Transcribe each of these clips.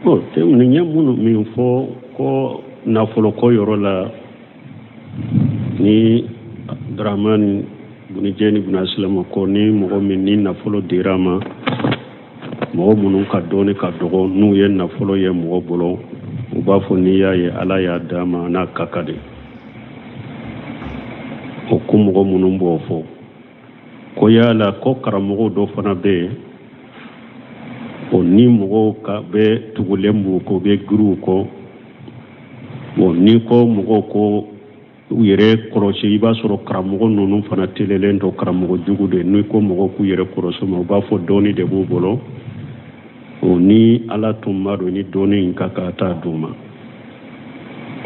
Bon, nin ye minnu min fɔ ko nafoloko yɔrɔ la ni Dramani Bunijɛni bun Asilama ko ni mɔgɔ min ni nafolo dira ma, mɔgɔ minnu ka dɔnni ka dɔgɔ, n'u ye nafolo ye mɔgɔ bolo, u b'a fɔ n'i y'a ye Ala y'a d'a ma, a n'a ka kan de. O ko mɔgɔ minnu b'o fɔ ko yala ko karamɔgɔ dɔ fana bɛ yen, o ni mɔgɔw ka bɛ tugulen b'u kɔ, u bɛ girin u kɔ. Bon, ni ko mɔgɔw ko u yɛrɛ kɔlɔsi, i b'a sɔrɔ karamɔgɔ ninnu fana telelen don karamɔgɔ jugu de. N'i ko mɔgɔw k'u yɛrɛ kɔlɔsi ma, u b'a fɔ dɔnni de b'u bolo. O ni Ala tun b'a dɔn ni dɔnni in ka ka taa d'u ma.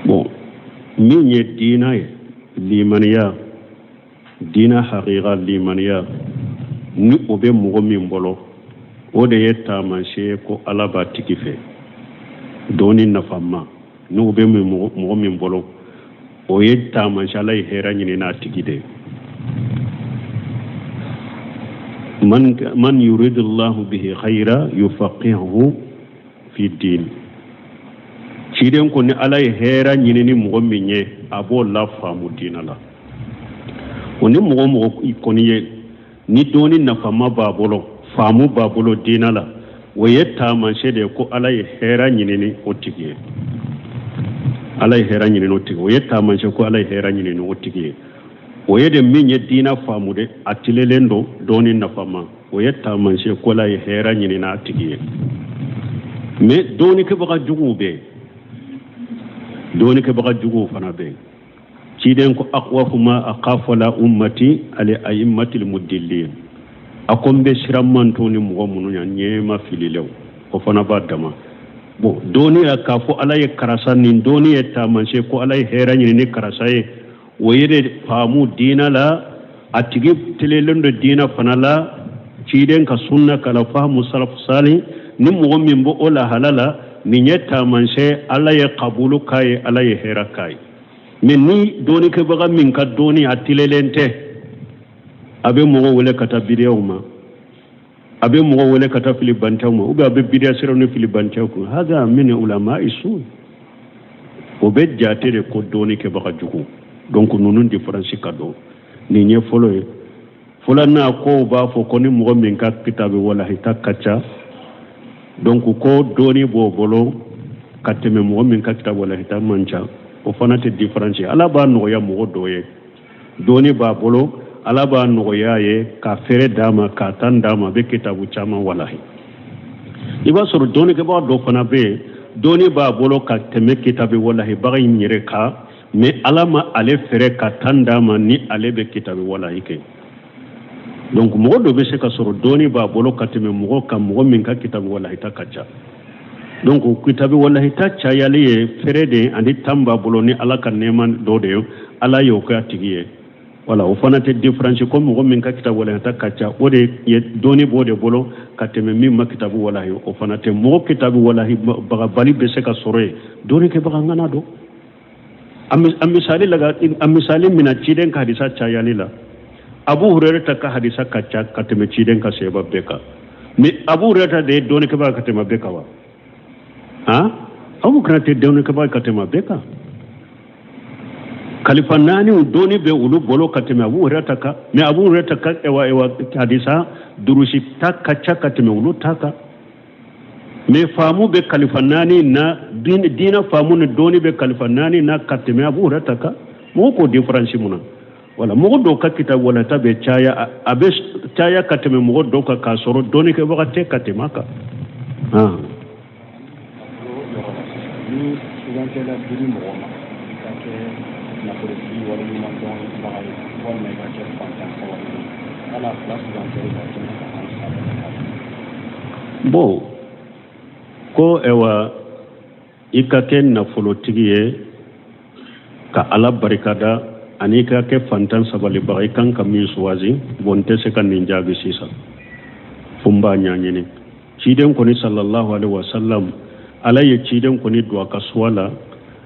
Bon, min ye diina ye, limaniya, diina hakika limaniya, ni o bɛ mɔgɔ min bolo, o de ye taamasiyɛn ye ko Ala b'a tigi fɛ. Dɔnni nafama, n'o bɛ mɔgɔ min bolo, o ye taamasiyɛn Ala ye hɛrɛ ɲini n'a tigi de ye. Man yuridullahu bihi khayra yufaqihuhu fi din. Ciden ko ni Ala ye hɛrɛ ɲini ni mɔgɔ min ye, a b'o lafaamu diina la. O ni mɔgɔ mɔgɔ kɔni ye ni dɔnni nafama b'a bolo, faamu b'a bolo diina la, o ye taamasiyɛn de ye ko Ala ye hɛrɛ ɲini ni o tigi ye. Ala ye hɛrɛ ɲini n'o tigi, o ye taamasiyɛn ko Ala ye hɛrɛ ɲini ni o tigi ye. O ye de min ye diina faamu de, a tilelen don dɔnni nafama, o ye taamasiyɛn ko Ala ye hɛrɛ ɲini n'a tigi ye. Mais dɔnnikɛbaga juguw bɛ yen, dɔnnikɛbaga juguw fana bɛ yen. Ciden ko akhwafu ma akhafu ala ummati ali a'immatil mudillin. A ko n bɛ siran mantɔn ni mɔgɔ minnu ɲɛ, ɲɛma fililenw, o fana b'a dama. Bon, dɔnni ya k'a fɔ Ala ye karisa nin dɔnni ye taamasiyɛn ko Ala ye hɛrɛ ɲini ni karisa ye, o ye de faamu diina la, a tigi telelen don diina fana la, ciden ka sunna kala faamu salafu sali. Ni mɔgɔ min b'o o lahala la, nin ye taamasiyɛn Ala ye kabulu k'a ye, Ala ye hɛrɛ k'a ye. Mais ni dɔnnikɛbaga min ka dɔnni a tilelen tɛ, a bɛ mɔgɔ wele ka taa bidiyaw ma, a bɛ mɔgɔ wele ka taa filibantaw ma, ou bien a bɛ bidiya siraw ni filibantaw kun, haza min ulama isu, o bɛ jate de ko dɔnnikɛbaga jugu. Donc ninnu différence ka dɔn. Nin ye fɔlɔ ye. Filanan, ko b'a fɔ ko ni mɔgɔ min ka kitabu walahita ka ca, donc ko dɔnni b'o bolo ka tɛmɛ mɔgɔ min ka kitabu walahita man ca, o fana tɛ différence. Ala b'a nɔgɔya mɔgɔ dɔ ye, dɔnni b'a bolo, Ala b'a nɔgɔya ye ka fɛrɛ d'a ma, ka tan d'a ma, a bɛ kitabu caman walahi. I b'a sɔrɔ dɔnnikɛbaga dɔ fana bɛ yen, dɔnni b'a bolo ka tɛmɛ kitabu walahibaga in yɛrɛ kan, mais Ala ma ale fɛrɛ ka tan d'a ma ni ale bɛ kitabu walahi kɛ. Donc mɔgɔ dɔ bɛ se ka sɔrɔ dɔnni b'a bolo ka tɛmɛ mɔgɔ kan, mɔgɔ min ka kitabu walahita ka ca. Donc kitabu walahita cayali ye fɛrɛ de ye ani tan b'a bolo ni Ala ka nɛɛma dɔ de ye, Ala y'o kɛ a tigi ye. Wala o fana tɛ différence ko mɔgɔ min ka kitabu walahita ka ca, o de ye dɔnni b'o de bolo ka tɛmɛ min ma kitabu walahi, o fana tɛ. Mɔgɔ kitabu walahi bagabali bɛ se ka sɔrɔ yen, dɔnnikɛbaga ŋana don. A misali la, a misali mina ciden ka hadisa cayali la, Abu Hurairata ka hadisa ka ca ka tɛmɛ ciden ka sahaba bɛɛ kan. Mais Abu Hurairata de ye dɔnnikɛbaga ka tɛmɛ bɛɛ kan wa? Han, Abu Hurairata tɛ dɔnnikɛbaga ka tɛmɛ bɛɛ kan. Kalifa naani dɔnni bɛ olu bolo ka tɛmɛ Abu Hurairata kan, mais Abu Hurairata ka ewa ewa hadisa durusi ta ka ca ka tɛmɛ olu ta kan. Mais faamu bɛ kalifa naani na, diina faamu ni dɔnni bɛ kalifa naani na ka tɛmɛ Abu Hurairata kan. Mɔgɔ k'o différence mun na? Wala mɔgɔ dɔw ka kitabu walata bɛ caya, a bɛ caya ka tɛmɛ mɔgɔ dɔw kan k'a sɔrɔ dɔnnikɛbaga tɛ ka tɛmɛ a kan. Ni sugantikɛla dili mɔgɔ ma, i ka kɛ nafolotigi waleɲuman dɔnbaga ye walima i ka kɛ fantan sabali ye, hali a fila sugantikɛla ka kɛnɛ kan an saba. Bon, ko ɛwa i ka kɛ nafolotigi ye ka Ala barikada ani i ka kɛ fantan sabalibaga, i kan ka min suwazi? Bon, n tɛ se ka nin jaabi sisan, fo n b'a ɲɛɲini. Ciden kɔni sallallahu alaihi wasallam, Ala ye ciden kɔni don a ka suwa la,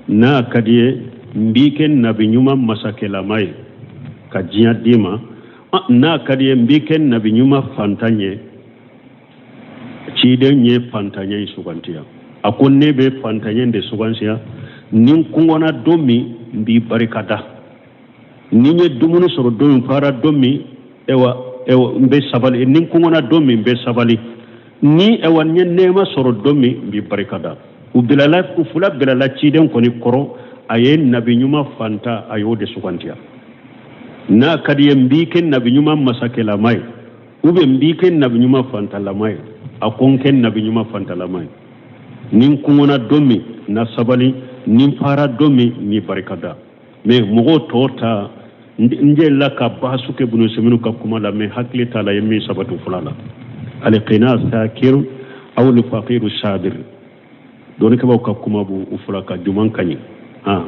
n'a ka di ye n b'i kɛ nabi ɲuman masakɛlama ye ka diɲɛ d'i ma, n'a ka di ye n b'i kɛ nabi ɲuman fantan ye. Ciden ye fantanya in sugantiya. A ko ne bɛ fantanya de sugansiya, ni n kɔngɔna don min, n b'i barika da, ni n ye dumuni sɔrɔ don min, fara don min, ewa ewa, n bɛ sabali, ni n kɔngɔna don min, n bɛ sabali, ni ewa n ye nɛɛma sɔrɔ don min, n b'i barika da. U bilala, u fila bilala ciden kɔni kɔrɔ, a ye nabi ɲuman fantan, a y'o de sugantiya. N'a ka di ye, n b'i kɛ nabi ɲuman masakɛlama ye, ou bien n b'i kɛ nabi ɲuman fantalama ye. A ko n kɛ nabi ɲuman fantalama ye, ni n kɔngɔna don min, na sabali, ni n fara don min, n b'i barika da. Mais mɔgɔw tɔw ta, n delila ka bahasu kɛ Bunu Seminu ka kuma la, mais hakili t'a la ye min sabati fila la, alqina sakir aw alfaqiru sabir. Dɔnnikɛbaaw ka kuma b'u u fila ka juman ka ɲi han.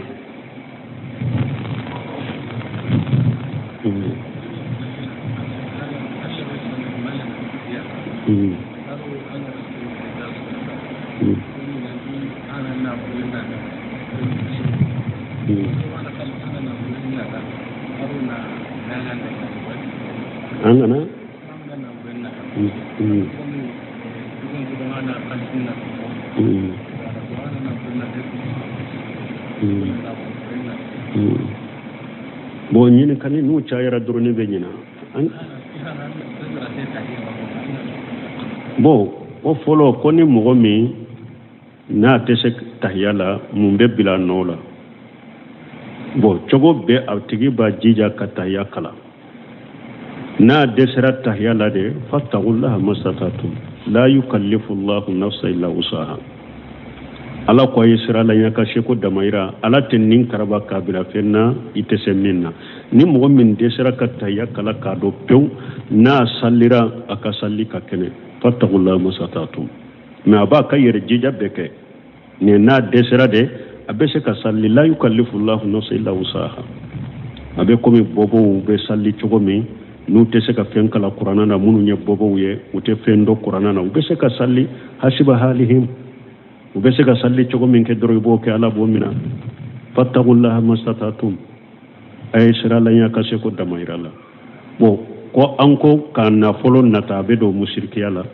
An kana bon ɲininkali n'u cayara dɔrɔn, ne bɛ ɲina. Bon, o fɔlɔ ko ni mɔgɔ min n'a tɛ se tahiya la, mun bɛ bila a nɔ la? Bon, cogo bɛɛ a tigi b'a jija ka tahiya kalan. N'a dɛsɛra tahiya la de, fattaqullaha masata'tum la yukallifu llahu nafsa illa wusaha. Ala ko a ye siran Ala ɲɛ ka seko damayira, Ala tɛ nin karaba k'a bila fɛn na i tɛ se min na. Ni mɔgɔ min dɛsɛra ka tahiya kalan k'a dɔn pewu, n'a salira, a ka sali ka kɛnɛ, fattaqullaha masata'tum. Mais a b'a ka yɛrɛ jija bɛɛ kɛ nin, n'a dɛsɛra de, a bɛ se ka sali. La yukallifu llahu nafsa illa wusaha. A bɛ komi bɔbɔw bɛ sali cogo min, n'u tɛ se ka fɛn kalan kuranna na, minnu ye bɔbɔw ye, u tɛ fɛn dɔn kuranna na, u bɛ se ka sali hasiba halihim. U bɛ se ka sali cogo min kɛ dɔrɔn, i b'o kɛ, Ala b'o minɛ. Fattaqullaha masata'tum, a ye siran Ala ɲɛ ka seko damayira la. Bon, ko an ko ka nafolo nata, a bɛ don musirikiya la,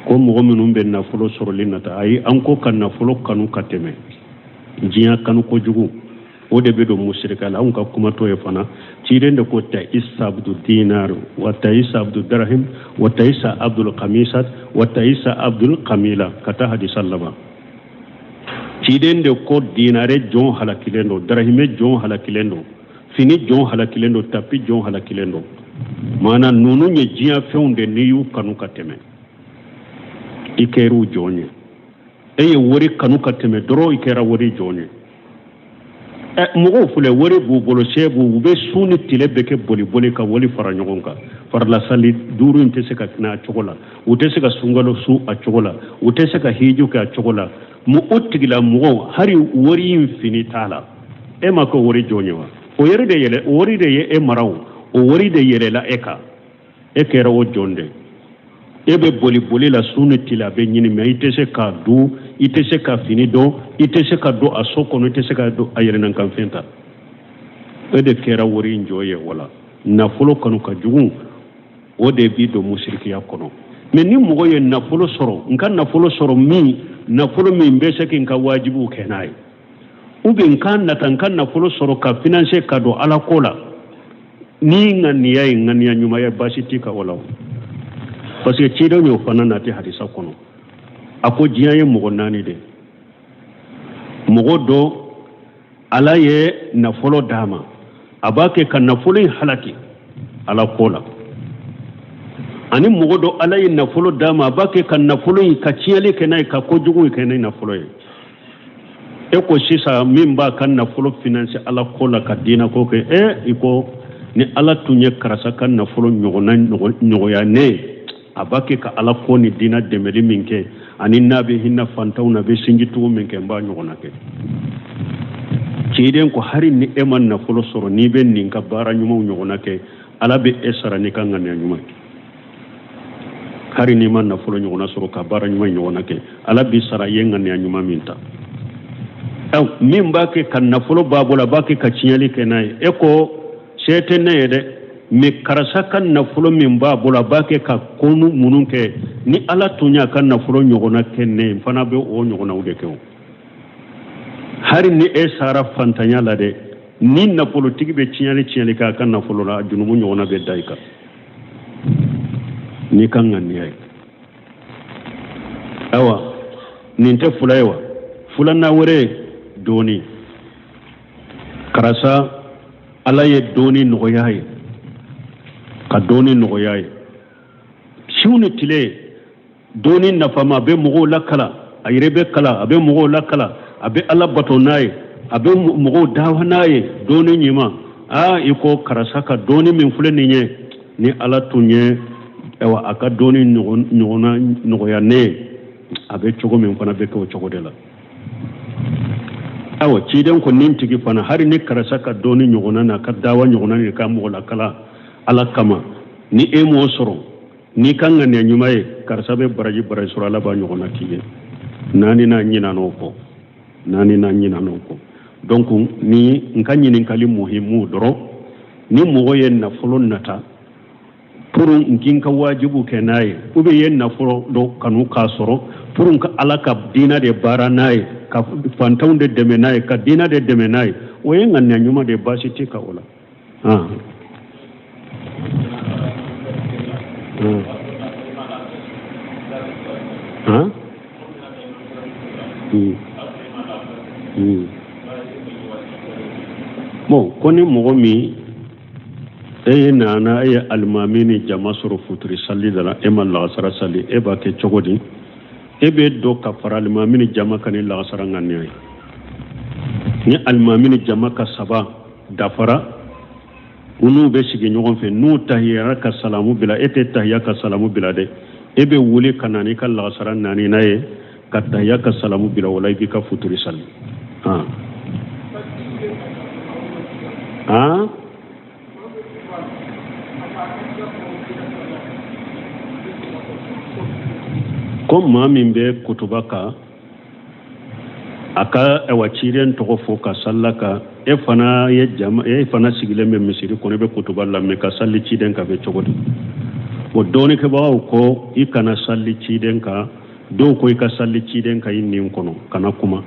ko mɔgɔ minnu bɛ nafolo sɔrɔli nata. Ayi, an ko ka nafolo kanu ka tɛmɛ, diɲɛ kanu kojugu, o de bɛ don musirika la. Anw ka kumatɔ ye fana, ciden de ko ta'isa abdu dinar wa ta'isa abdu darahim wa ta'isa abdul kamisat wa ta'isa abdul kamila, ka taa hadisa laban. Ciden de ko dinare jɔn halakilen don, darahime jɔn halakilen don, fini jɔn halakilen don, tapi jɔn halakilen don. Maana ninnu ye diɲɛ fɛnw de, n'i y'u kanu ka tɛmɛ, i kɛr'u jɔn ye. E ye wari kanu ka tɛmɛ dɔrɔn, i kɛra wari jɔn ye. Ɛ, mɔgɔw filɛ, wari b'u bolo, se b'u, u bɛ sun ni tile bɛɛ kɛ boli boli ka wari fara ɲɔgɔn kan. Farilasali duuru in tɛ se ka n'a cogo la, u tɛ se ka sunkalo sun a cogo la, u tɛ se ka hiju kɛ a cogo la. Mu o tigilamɔgɔw, hali wari in fini t'a la. E ma kɛ wari jɔn ye wa? O wari de yɛlɛ, o wari de ye e mara, o o wari de yɛlɛla e kan, e kɛra o jɔn de. E bɛ boli boli la su ni tile, a bɛ ɲini, mais i tɛ se k'a dun, i tɛ se ka fini don, i tɛ se ka don a so kɔnɔ, i tɛ se ka don a yɛlɛnnakanfɛn ta. E de kɛra wari in jɔn ye. Wala nafolo kanu ka jugu, o de b'i don musirikiya kɔnɔ. Mais ni mɔgɔ ye nafolo sɔrɔ, n ka nafolo sɔrɔ min, nafolo min bɛ se k'i ka wajibiw kɛ n'a ye, ou bien n ka nata, n ka nafolo sɔrɔ ka financer ka don Ala ko la, ni ŋaniya ye ŋaniya ɲuman ye, baasi t'i ka o la. Parce que cidenw y'o fana nati hadisa kɔnɔ. A ko diɲɛ ye mɔgɔ naani de. Mɔgɔ dɔ, Ala ye nafolo d'a ma, a b'a kɛ ka nafolo in halaki Ala ko la. Ani mɔgɔ dɔ, Ala ye nafolo d'a ma, a b'a kɛ ka nafolo in ka tiɲɛli kɛ n'a ye, ka kojugu kɛ ni nafolo ye. E ko sisan, min b'a ka nafolo financer Ala ko la, ka diinɛ ko kɛ, e i ko ni Ala tun ye karisa ka nafolo ɲɔgɔnna ɲɔgɔnya ne ye, a b'a kɛ ka Ala ko ni diinɛ dɛmɛli min kɛ, ani n'a bɛ hinɛ fantanw na, a bɛ sinjitugu min kɛ, n b'a ɲɔgɔnna kɛ. Ciden ko hali ni e ma nafolo sɔrɔ, n'i bɛ nin ka baara ɲumanw ɲɔgɔnna kɛ, Ala bɛ e sara n'i ka ŋaniya ɲuman ye. Hali n'i ma nafolo ɲɔgɔnna sɔrɔ ka baara ɲuman ɲɔgɔnna kɛ, Ala b'i sara i ye ŋaniya ɲuman min ta. Min b'a kɛ ka nafolo b'a bolo, a b'a kɛ ka tiɲɛli kɛ n'a ye, e ko se tɛ ne ye dɛ. Mais karisa ka nafolo min b'a bolo, a b'a kɛ ka ko minnu kɛ, ni Ala tun y'a ka nafolo ɲɔgɔnna kɛ ne ye, n fana bɛ o ɲɔgɔnnaw de kɛ. O hari ni e sara fantanya la dɛ, ni nafolotigi bɛ tiɲɛli tiɲɛli kɛ a ka nafolo la, a junumu ɲɔgɔnna bɛ da i kan n'i ka ŋaniya ye. Ayiwa, nin tɛ fila ye wa? Filanan wɛrɛ, dɔɔni karisa Ala ye dɔɔni nɔgɔya ye, ka dɔɔni nɔgɔya ye su ni tile, dɔɔni nafama, a bɛ mɔgɔw lakalan, a yɛrɛ bɛ kalan, a bɛ mɔgɔw lakalan, a bɛ Ala bato n'a ye, a bɛ mɔgɔw dawa n'a ye, dɔɔni ɲuman. Aa, i ko karisa ka dɔɔni min filɛ nin ye, ni Ala tun ye ayiwa a ka dɔɔni ɲɔgɔnna nɔgɔya ne ye, a bɛ cogo min fana bɛ kɛ o cogo de la. Awa, ciden ko nin tigi fana, hari ni karisa ka dɔɔni ɲɔgɔnna n'a ka dawa ɲɔgɔnna ni ka mɔgɔ lakalan Ala kama, ni e m'o sɔrɔ n'i ka ŋaniya ɲuman ye, karisa bɛ baraji baraji sɔrɔ, Ala b'a ɲɔgɔnna k'i ye. Naani n'a ɲinan'o kɔ, naani n'a ɲinan'o kɔ. Donc ni n ka ɲininkali muhimu dɔrɔn, ni mɔgɔ ye nafolo nata pour n k'i ka wajibu kɛ n'a ye, ou bien ye nafolo dɔ kanu k'a sɔrɔ pour n ka Ala ka diina de baara n'a ye, ka fantanw de dɛmɛ n'a ye, ka diina de dɛmɛ n'a ye, o ye ŋaniya ɲuman de ye, baasi tɛ ka o la. Han Bon, ko ni mɔgɔ min e ye nana, e ye alimami ni jama sɔrɔ futuri sali da la, e ma lagasara sali, e b'a kɛ cogo di? E bɛ don ka fara alimami ni jama kan ni lagasara ŋaniya ye. Ni alimami ni jama ka saba dafara, u n'u bɛ sigi ɲɔgɔn fɛ, n'u tahiyara ka salamu bila, e tɛ tahiya ka salamu bila dɛ, e bɛ wuli ka na n'i ka lagasara naaninan ye ka tahiya ka salamu bila, o la i b'i ka futuri sali. Han han ko maa min bɛ kutuba kan, a ka awa ciden tɔgɔ fɔ ka sal'a kan, e fana ye jama, e fana sigilen bɛ misiri kɔnɔ, e bɛ kutuba lamɛn ka sali ciden kan, bɛ cogo di? O dɔɔnikɛbagaw ko i kana sali ciden kan, dɔw ko i ka sali ciden kan i nin kɔnɔ, kana kuma,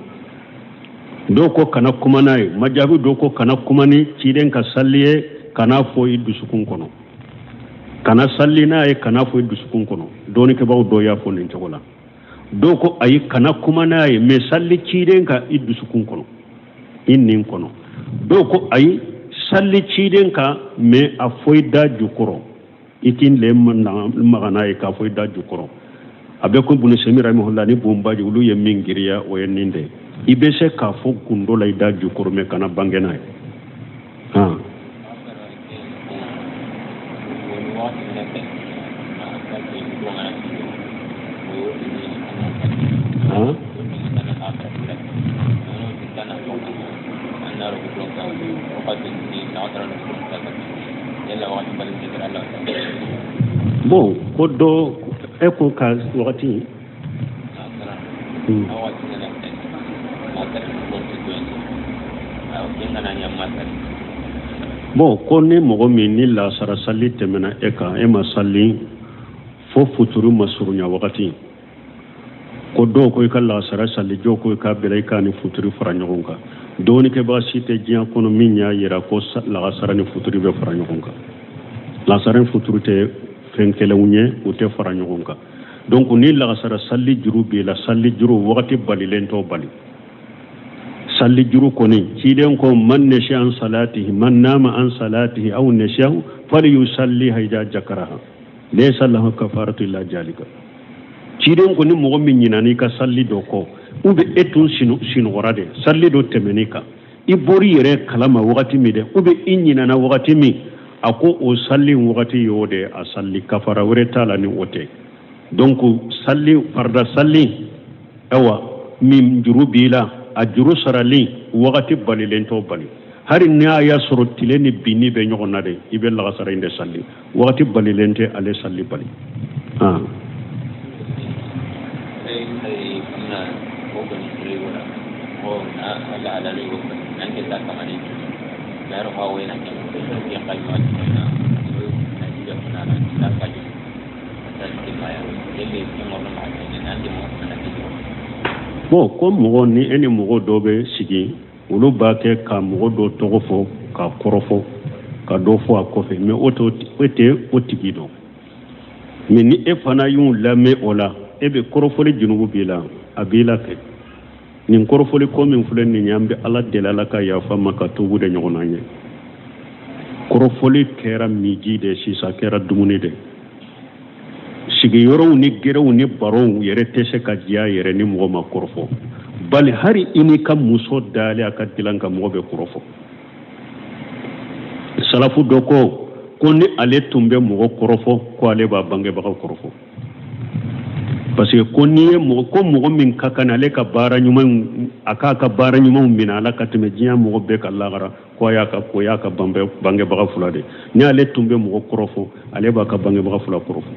dɔw ko kana kuma n'a ye, majabi dɔw ko kana kuma ni ciden ka sali ye, kana fɔ i dusukun kɔnɔ, kana sali n'a ye, kana fɔ i dusukun kɔnɔ. Dɔɔnikɛbagaw dɔw y'a fɔ nin cogo la. Dɔw ko ayi, kana kuma n'a ye, mais sali ciden kan i dusukun kɔnɔ, i nin kɔnɔ. Dɔw ko ayi, sali ciden kan, mais a fɔ i da jukɔrɔ, i k'i lɛn maga n'a ye k'a fɔ i da jukɔrɔ. A bɛ ko Bunu Semi rahimahullah ni Bonbaji, olu ye min giriya, o ye nin de i bɛ se k'a fɔ gundo la i da jukɔrɔ, mais kana bange n'a ye. Han han bon, ko dɔ e ko ka wagati bon, ko ni mɔgɔ min ni lasara sali tɛmɛna e kan, e ma sali fo futuru ma surunya wagati, ko dɔw ko i ka lasara sali, dɔw ko i k'a bila, i k'a ni futuri fara ɲɔgɔn kan. Dɔɔnikɛbaga si tɛ diɲɛ kɔnɔ min y'a yira ko lagasara ni futuri bɛ fara ɲɔgɔn kan. Lagasara ni futuri tɛ fɛn kelenw ye, u tɛ fara ɲɔgɔn kan. Donc ni lagasara sali juru b'i la, sali juru wagati balilen t'o bali. Sali juru kɔni, ciden ko man nasiya an salatihi, man nama an salatihi aw nasiyahu falyusalliha idha zakaraha laysa lahu kafaratu illa zalika. Ciden ko ni mɔgɔ min ɲinana i ka sali dɔ kɔ, ou bien e tun sinɔgɔra de, sali dɔ tɛmɛn'i kan, i bɔr'i yɛrɛ kalama wagati min dɛ, ou bien i ɲinana wagati min, a ko o sali wagati y'o de a sali, kafara wɛrɛ t'a la ni o tɛ. Donc sali farida sali, awa min juru b'i la, a juru sarali wagati balilen t'o bali. Hari n'a y'a sɔrɔ tile ni binni bɛ ɲɔgɔn na de, i bɛ lagasara in de sali, wagati balilen tɛ ale sali bali. Han Bon, ko mɔgɔ ni e ni mɔgɔ dɔ bɛ sigi, olu b'a kɛ ka mɔgɔ dɔ tɔgɔ fɔ k'a kɔrɔfɔ ka dɔ fɔ a kɔfɛ, mais o e tɛ o tigi dɔn. Mais ni e fana y'u lamɛn o la, e bɛ kɔrɔfɔli junubu b'i la, a b'i la kɛ. Nin kɔrɔfɔli ko min filɛ nin ye, an bɛ Ala deli, Ala ka yafa ma ka tubu de ɲɔgɔn na ye. Kɔrɔfɔli kɛra miji de sisan, kɛra dumuni de. Sigiyɔrɔw ni gɛrɛw ni barow yɛrɛ tɛ se ka diya yɛrɛ ni mɔgɔ ma kɔrɔfɔ. Bali hari i n'i ka muso dalen a ka dilan kan, mɔgɔ bɛ kɔrɔfɔ. Salafu dɔ ko ni ale tun bɛ mɔgɔ kɔrɔfɔ, ko ale b'a bangebagaw kɔrɔfɔ, parce que ko n'i ye mɔgɔ ko mɔgɔ min ka kan ale ka baara ɲuman, a k'a ka baara ɲumanw minɛ a la ka tɛmɛ diɲɛ mɔgɔ bɛɛ kan lahara, ko a y'a ka ko y'a ka bangebaga fila de. Ni ale tun bɛ mɔgɔ kɔrɔfɔ, ale b'a ka bangebaga fila kɔrɔfɔ,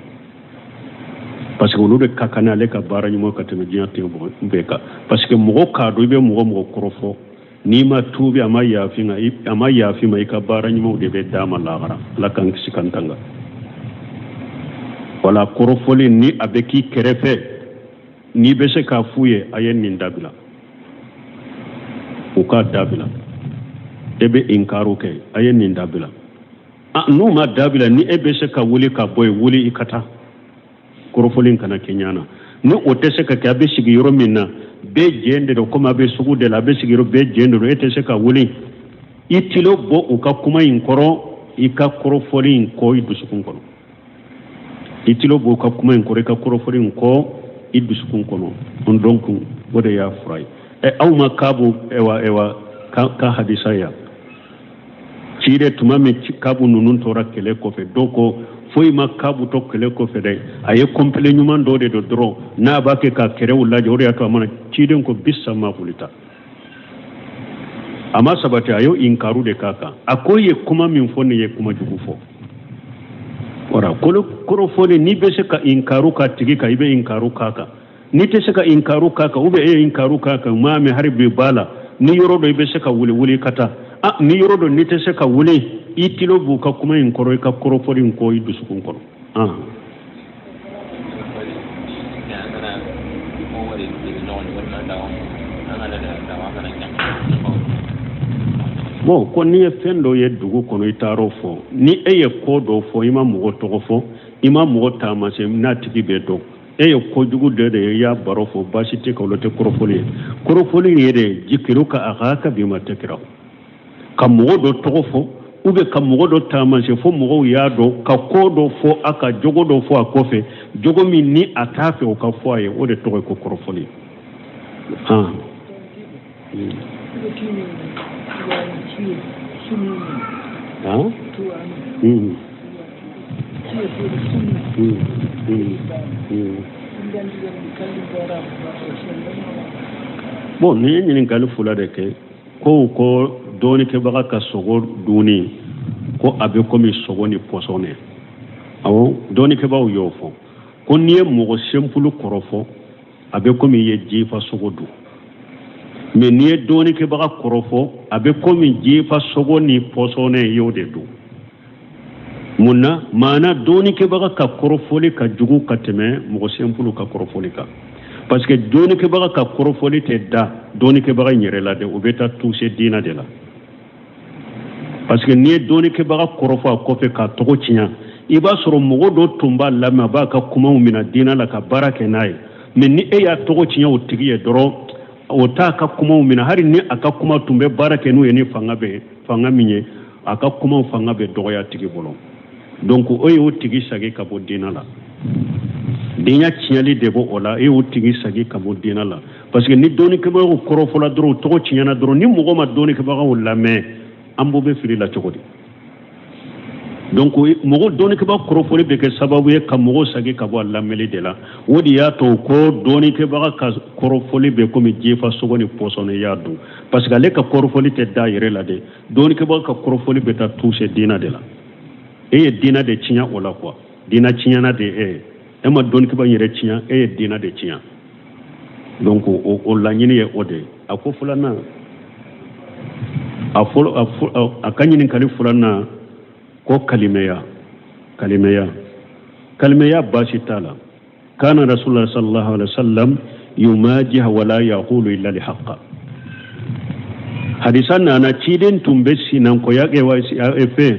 parce que olu de ka kan ale ka baara ɲuman ka tɛmɛ diɲɛ tɛ bɛɛ kan. Parce que mɔgɔ k'a dɔn i bɛ mɔgɔ mɔgɔ kɔrɔfɔ, n'i ma tuubi, a ma yafi a ma yafi ma, i ka baara ɲumanw de bɛ d'a ma lahara. Ala k'an kisi k'an tanga. Wala kɔrɔfɔli, ni a bɛ k'i kɛrɛfɛ, n'i bɛ se k'a f'u ye a ye nin dabila, u k'a dabila. E bɛ inkaru kɛ, a ye nin dabila. N'u ma dabila, ni e bɛ se ka wuli ka bɔ yen, wuli i ka taa, kɔrɔfɔli in kana kɛ ɲana. Ni o tɛ se ka kɛ, a bɛ sigi yɔrɔ min na, bɛɛ jɛn de don, komi a bɛ sugu de la, a bɛ sigi yɔrɔ bɛɛ jɛn de don, e tɛ se ka wuli, i tilo bɔ u ka kuma in kɔrɔ, i ka kɔrɔfɔli in kɔ i dusukun kɔnɔ. I tilo bɔ u ka kuma in kɔrɔ, i ka kɔrɔfɔli in kɔ i dusukun kɔnɔ. Donc o de y'a fura ye. Ɛ, aw ma Kaabu ewa ewa ka hadisa ya ci de, tuma min Kaabu ninnu tora kɛlɛ kɔfɛ, dɔw ko foyi ma Kaabu to kɛlɛ kɔfɛ dɛ, a ye complet ɲuman dɔ de don dɔrɔn n'a b'a kɛ ka kɛrɛw lajɛ, o de y'a to a mana ciden ko bisa ma kulita a ma sabati, a y'o inkaru de k'a kan. A ko i ye kuma min fɔ nin ye kuma jugu fɔ. Wala kɔrɔfɔli, n'i bɛ se ka inkaru k'a tigi kan, i bɛ inkaru k'a kan. N'i tɛ se ka inkaru k'a kan, ou bien e ye inkaru k'a kan, maa min hali bi b'a la, ni yɔrɔ dɔ i bɛ se ka wuli, wuli ka taa. Ah, ni yɔrɔ dɔ n'i tɛ se ka wuli, i tilo b'u ka kuma in kɔrɔ, i ka kɔrɔfɔli in kɔ i dusukun kɔnɔ. Ah, bon, ko n'i ye fɛn dɔ ye dugu kɔnɔ, i taar'o fɔ, ni e ye ko dɔ fɔ, i ma mɔgɔ tɔgɔ fɔ, i ma mɔgɔ taamasiyɛn n'a tigi bɛ dɔn, e ye kojugu dɔ de ye, i y'a baro fɔ, baasi tɛ ka olu tɛ kɔrɔfɔli ye. Kɔrɔfɔli ye de jikiruka akhaka bima takrahu, ka mɔgɔ dɔ tɔgɔ fɔ ou bien ka mɔgɔ dɔ taamasiyɛn fo mɔgɔw y'a dɔn, ka ko dɔ fɔ a ka jogo dɔ fɔ a kɔfɛ, jogo min ni a t'a fɛ o ka fɔ a ye, o de tɔgɔ ye ko kɔrɔfɔli. Han, han, Bon, nin ye ɲininkali fila de kɛ. Ko dɔɔnikɛbaga ka sogo dunni, ko a bɛ komi sogo ni pɔsɔnɛ. Awɔ, dɔɔnikɛbaaw y'o fɔ ko n'i ye mɔgɔ simple kɔrɔfɔ, a bɛ komi i ye jifa sogo dun. Mais n'i ye dɔɔnikɛbaga kɔrɔfɔ, a bɛ komi jifa sogo ni pɔsɔnɛ, i y'o de dun. Mun na? Maana dɔɔnikɛbaga ka kɔrɔfɔli ka jugu ka tɛmɛ mɔgɔ simple ka kɔrɔfɔli kan, parce que dɔɔnikɛbaga ka kɔrɔfɔli tɛ da dɔɔnikɛbaga in yɛrɛ la dɛ, o bɛ taa toucher diina de la. Parce que n'i ye dɔɔnikɛbaga kɔrɔfɔ a kɔfɛ k'a tɔgɔ tiɲɛ, i b'a sɔrɔ mɔgɔ dɔ tun b'a lamɛn, a b'a ka kumaw minɛ diina la ka baara kɛ n'a ye. Mais ni e y'a tɔgɔ tiɲɛ o tigi ye dɔrɔn, o t'a ka kumaw minɛ, hali ni a ka kuma tun bɛ baara kɛ n'u ye ni fanga bɛ fanga min ye, a ka kumaw fanga bɛ dɔgɔya tigi bolo. Donc o y'o tigi sagi ka bɔ diina la. Diina tiɲɛli de b'o la, e y'o tigi sagi ka bɔ diina la. Parce que ni dɔɔnikɛbagaw kɔrɔfɔla dɔrɔn, tɔgɔ tiɲɛna dɔrɔn, ni mɔgɔ ma dɔɔnikɛbagaw lamɛn, an b'o bɛ fili la cogo di? Donc mɔgɔ dɔɔnikɛbaga kɔrɔfɔli bɛ kɛ sababu ye ka mɔgɔw sagi ka bɔ a lamɛnli de la. O de y'a to ko dɔɔnikɛbaga ka kɔrɔfɔli bɛ komi jifa sogo ni pɔsɔni y'a dun, parce que ale ka kɔrɔfɔli tɛ da yɛrɛ la dɛ, dɔɔnikɛbaga ka kɔrɔfɔli bɛ taa toucher diina de la. E ye diina de tiɲɛ o la quoi, diina tiɲɛna de e ye, e ma dɔɔnikɛbaga yɛrɛ tiɲɛ, e ye diina de tiɲɛ. Donc o laɲini ye o de ye. A ko filanan, a fɔlɔ, a ka ɲininkali filanan ko kalimɛya, kalimɛya. Kalimaya baasi t'a la. Kana rasulullah sallallahu alaihi wasallam yumajih wala yaqulu illa lihaqqa. Hadisa nana ciden tun bɛ sinankoya kɛ wa fɛn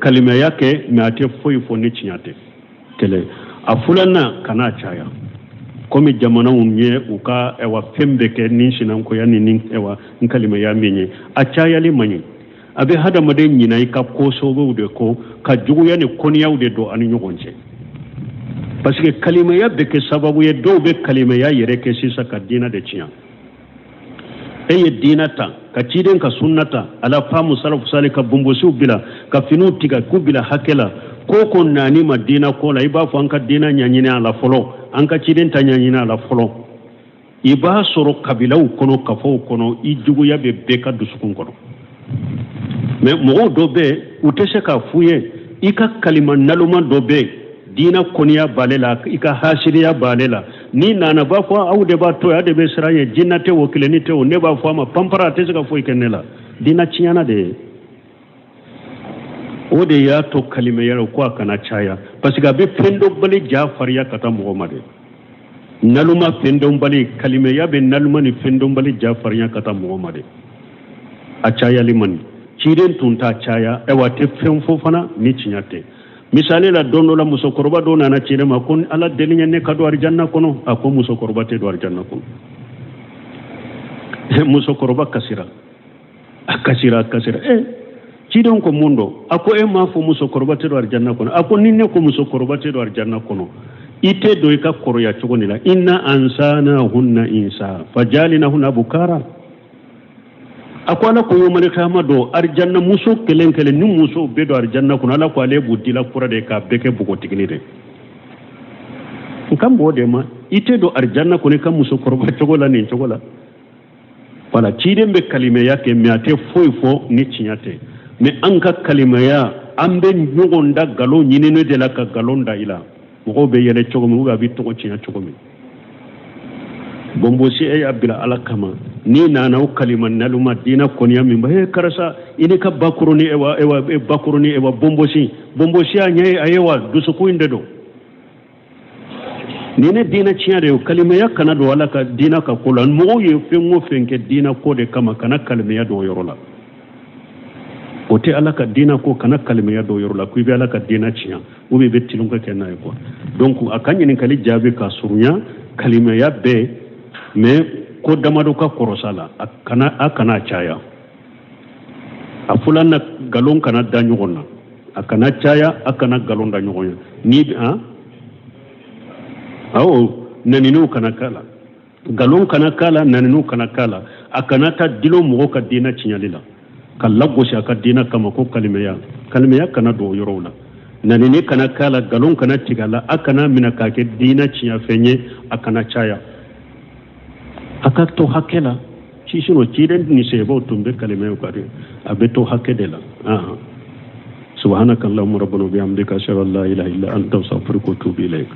kalimaya kɛ, mais a tɛ foyi fɔ ni tiɲɛ tɛ. Kelen a filanan, kana caya komi jamanaw ye u ka ɛwa fɛn bɛɛ kɛ ni sinankoya ni ɛwa n kalimaya min ye, a cayali man ɲi. A bɛ hadamaden ɲina i ka ko sɛbɛw de kɔ, ka juguya ni kɔniyaw de don ani ɲɔgɔn cɛ, parce que kalimaya bɛ kɛ sababu ye. Dɔw bɛ kalimaya yɛrɛ kɛ sisan ka diina de tiɲɛ. E ye diina ta ka ciden ka sunna ta, ala faamu salafu sali, ka bonbosiw bila, ka finiw tigɛ k'u bila hakɛ la, ko ko naani ma diina ko la, i b'a fɔ an ka diina ɲɛɲini a la fɔlɔ, an ka ciden ta ɲɛɲini a la fɔlɔ. I b'a sɔrɔ kabilaw kɔnɔ, kafow kɔnɔ, i juguya bɛ bɛɛ ka dusukun kɔnɔ. Mais mɔgɔw dɔ bɛ, u tɛ se k'a f'u ye, i ka kalima naloma dɔ bɛ, diina kɔniya b'ale la, i ka hasiriya b'ale la. N'i nana b'a fɔ aw de b'a to yen, aw de bɛ siran ye, jinɛ tɛ o, kelenni tɛ o. Ne b'a fɔ a ma panpara, a tɛ se ka foyi kɛ ne la. Diina tiɲɛna de ye. O de y'a to kalimaya ko a kana caya, parce que a bɛ fɛn dɔnbali ja farinya ka taa mɔgɔ ma de. Naloma fɛn dɔnbali, kalimaya bɛ naloma ni fɛn dɔnbali ja farinya ka taa mɔgɔ ma de. A cayali man ɲi. Ciden tun t'a caya, ayiwa, a tɛ fɛn fɔ fana ni tiɲɛ tɛ. Misali la, don dɔ la, musokɔrɔba dɔ nana ciden ma ko ala deli ye ne ka don arijanna kɔnɔ. A ko musokɔrɔba tɛ don arijanna kɔnɔ. Musokɔrɔba kasira, a kasira, a kasira. Ciden ko mun don? A ko e m'a fɔ musokɔrɔba tɛ don arijanna kɔnɔ? A ko ni ne ko musokɔrɔba tɛ don arijanna kɔnɔ, i tɛ don i ka kɔrɔya cogo nin la. Inna ansanahunna insa fajalinahunna abukara. A ko ala ko yomali kiyama don, arijanna muso kelen kelen ni musow bɛɛ don arijanna kɔnɔ, ala ko ale b'u dila kura de k'a bɛɛ kɛ npogotigini de. N kan b'o de ma, i tɛ don arijanna kɔnɔ i ka musokɔrɔba cogo la nin cogo la. Wala ciden bɛ kalimaya kɛ, mais a tɛ foyi fɔ ni tiɲɛ tɛ. Mais an ka kalimaya, an bɛ ɲɔgɔn da nkalon ɲinini de la, ka nkalon da i la, mɔgɔw bɛ yɛlɛ cogo min, ou a bɛ tɔgɔ tiɲɛ cogo min. Bonbosi, e y'a bila ala kama, n'i nana o kalima naloma diina kɔniya min ba, e karisa, i ni ka bakuru ni ewa ewa e bakuru ni ewa bonbosi, bonbosi a ɲɛ a ye wa dusukun in de don. Ni ne diina tiɲɛ de ye. Kalimaya kana don ala ka diina ka ko la. Mɔgɔw ye fɛn o fɛn kɛ diina ko de kama, kana kalimaya don o yɔrɔ la. O tɛ ala ka diina ko, kana kalimaya don o yɔrɔ la ko i bɛ ala ka diina tiɲɛ ou bien i bɛ tilunkɛ kɛ n'a ye quoi. Donc a ka ɲininkali jaabi ka surunya, kalimaya bɛɛ, mais ko damadɔ ka kɔrɔsa la, a kana caya. A filanan, nkalon kana da ɲɔgɔn na. A kana caya, a kana nkalon da ɲɔgɔn na. Ni han awɔ, naniniw kana k'a la, nkalon kana k'a la, naniniw kana k'a la. A kana taa dilo mɔgɔ ka diinɛ tiɲɛli la, ka lagosi a ka diinɛ kama ko kalimaya. Kalimaya kana don o yɔrɔw la, nanini kana k'a la, nkalon kana tigɛ a la, a kana minɛ k'a kɛ diinɛ tiɲɛ fɛn ye. A kana caya, a ka to hakɛ la. Sinon ciden ni sahabaw tun bɛ kalimaya ka de, a bɛ to hakɛ de la. Subhanaka allahumma rabbana wa bihamdika, ashhadu an la ilaha illa anta, astaghfiruka wa atubu ilayk.